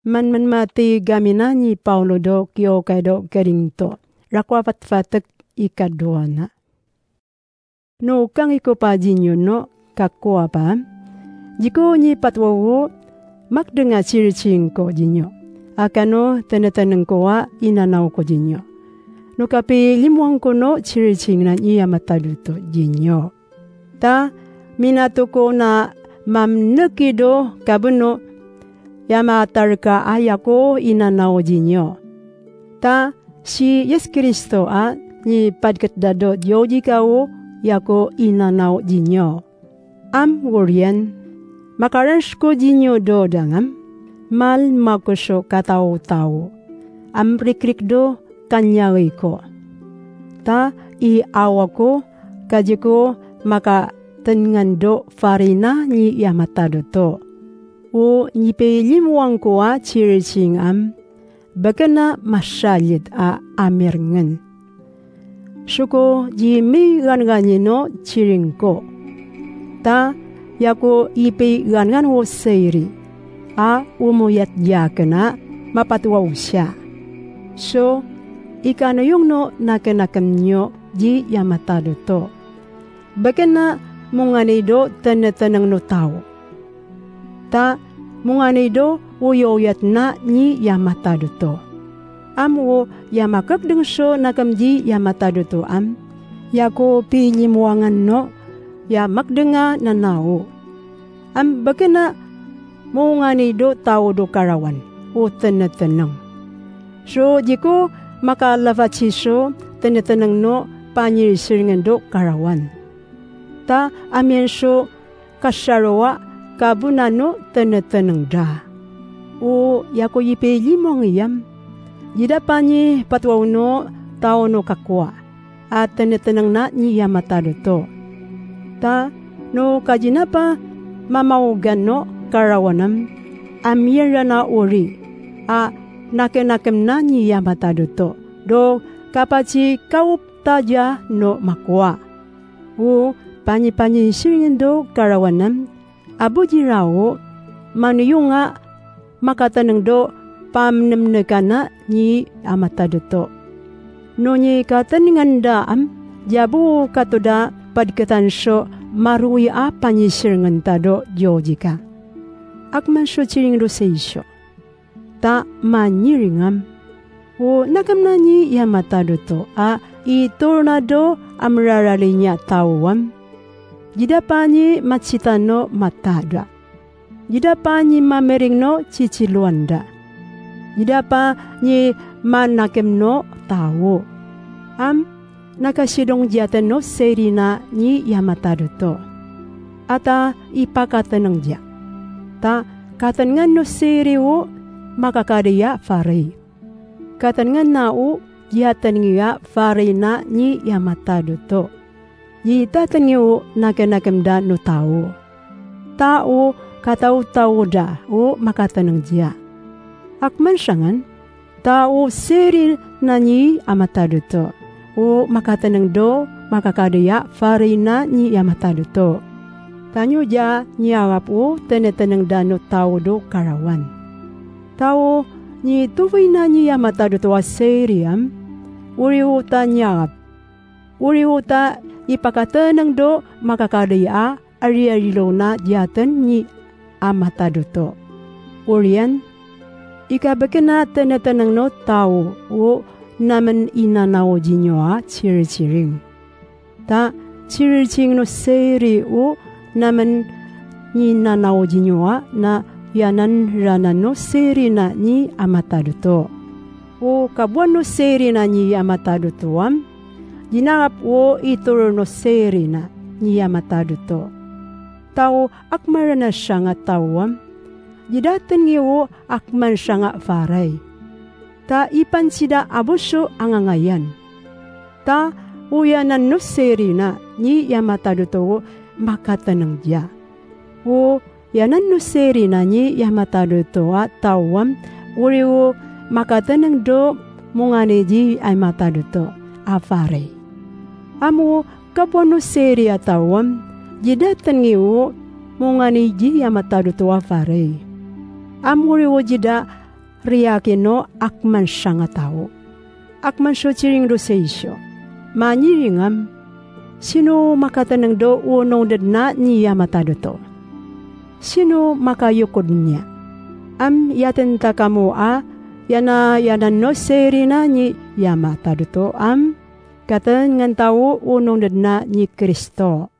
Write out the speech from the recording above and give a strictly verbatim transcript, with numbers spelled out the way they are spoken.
Mamenmati gaminani Pawlo do kiyokay do Korinto. Rakwa fatfatek ikadowa na. No kangikopa jinyo no kakowa pa. Jiko nyi patwo wo makdenga sirisiring ko jinyo. A kano teneteneng ko a inanaw ko jinyo. No kapilimuang ko no sirisiring na nyi amatadoto jinyo. Ta minatoko na mamneki do kabeno yamatarka a yako inanaw jinyo. Ta si Yesu Kristo a nyi padket da do jojika o yako inanaw jinyo. Am woriyan, makaransko jinyo do dangam, mal mako so kataw-taw. Am rikrik do kanyari ko. Ta i awa ko kajiko makatenengan do fari na nyi amatadoto. O nyi pilimuang ko a sirisiring am, beken a masalit a amirengen. Soko ji miganegani no siring ko. Ta yako i piganegan o seri. A omoyat yaken a mapatoa o sia. So i kaniyong no nakenakem nyo ji amatadoto. Beken a mongani do teneteneng no taw. Ta mongani do oyoyat na nyi amatadoto. Am o yamakakdeng so nakem ji amatadoto am. Yako pilimuangan no yamakdenga nana o. Am beken a mongani do taw do karawan o teneteneng. So jiko makalafati so teneteneng no panyirisiringen do karawan. Ta amiyan so kasaroa kabona no teneteneng da. O yako i pilimuang iyam. Jida panyi patwa o no taw no kakowa. A teneteneng na nyi amatadoto. Ta no kajinapa mamaogan no karawan am. Amiyan rana ori. A nakenakem na nyi amatadoto. Do kapati kawop taja no makowa. O panyi-panyisiringen do karawan am. Abojira o maniyong a makateneng do pamenemnekan a nyi amatadoto. No nyi katenengan da am, jabo katoda padketan so maroi a panyisiringen ta do jojika. Akman so siring do seiso. Ta manyiring am. O nakem na nyi amatadoto a i torona do amerarali nya taw am. Jida panyi matsita no matado a. Jida panyi mamiring no titiloan da. Jida panyi manakem no taw. Am nakasidong jiaten no seri na nyi amatadoto. Ata i pakateneng jia. Ta katenengan no seri o makakadai a fari. Katenengan na o jiaten ngi a fari na nyi amatadoto. Jitaten ngi o nakenakem da no taw. Ta o kataw-taw da o makateneng jia. Akman sangan. Ta o seri na nyi amatadoto. O makateneng do makakadai a fari na nyi amatadoto. Tanyo ja nyarap o teneteneng da no taw do karawan. Ta o nyi toboi na nyi amatadoto a seri am. Ori o ta nyarap. Ori o ta i pakateneng do makakadai a ariariro na jiaten nyi amatadoto. Oriyan, i kabeken a teneteneng no taw o namen inanaw jinyo a sirisiring. Ta sirisiring no seri o namen nyi inanaw jinyo a na yanan ranan no seri na nyi amatadoto. O kaboan no seri na nyi amatadoto am. Jinarap o i toro no seri na nyi amatadoto. Ta o akman rana sanga taw am. Jidaten ngi o akman sanga farai. Ta i pansida aboso angangayan. Ta o yanan no seri na nyi amatadoto o makateneng jia. O yanan no seri na nyi amatadoto a taw am, ori o makateneng do mongane ji amatadoto a farai. Am o kaboan no seri a taw am, jidaten ngi o mongane ji amatadoto a farai. Am ori o jida riakino akman sangatao. Akman sotiring do seisyo. Manyiringam. Sino makatenengdo onong dedna ni yama tadoto? Sino makayokod nia? Am yaten ta kamo a yana, yana no seri na ni yama tadoto am katenengen ta o onong dedna ni Kristo.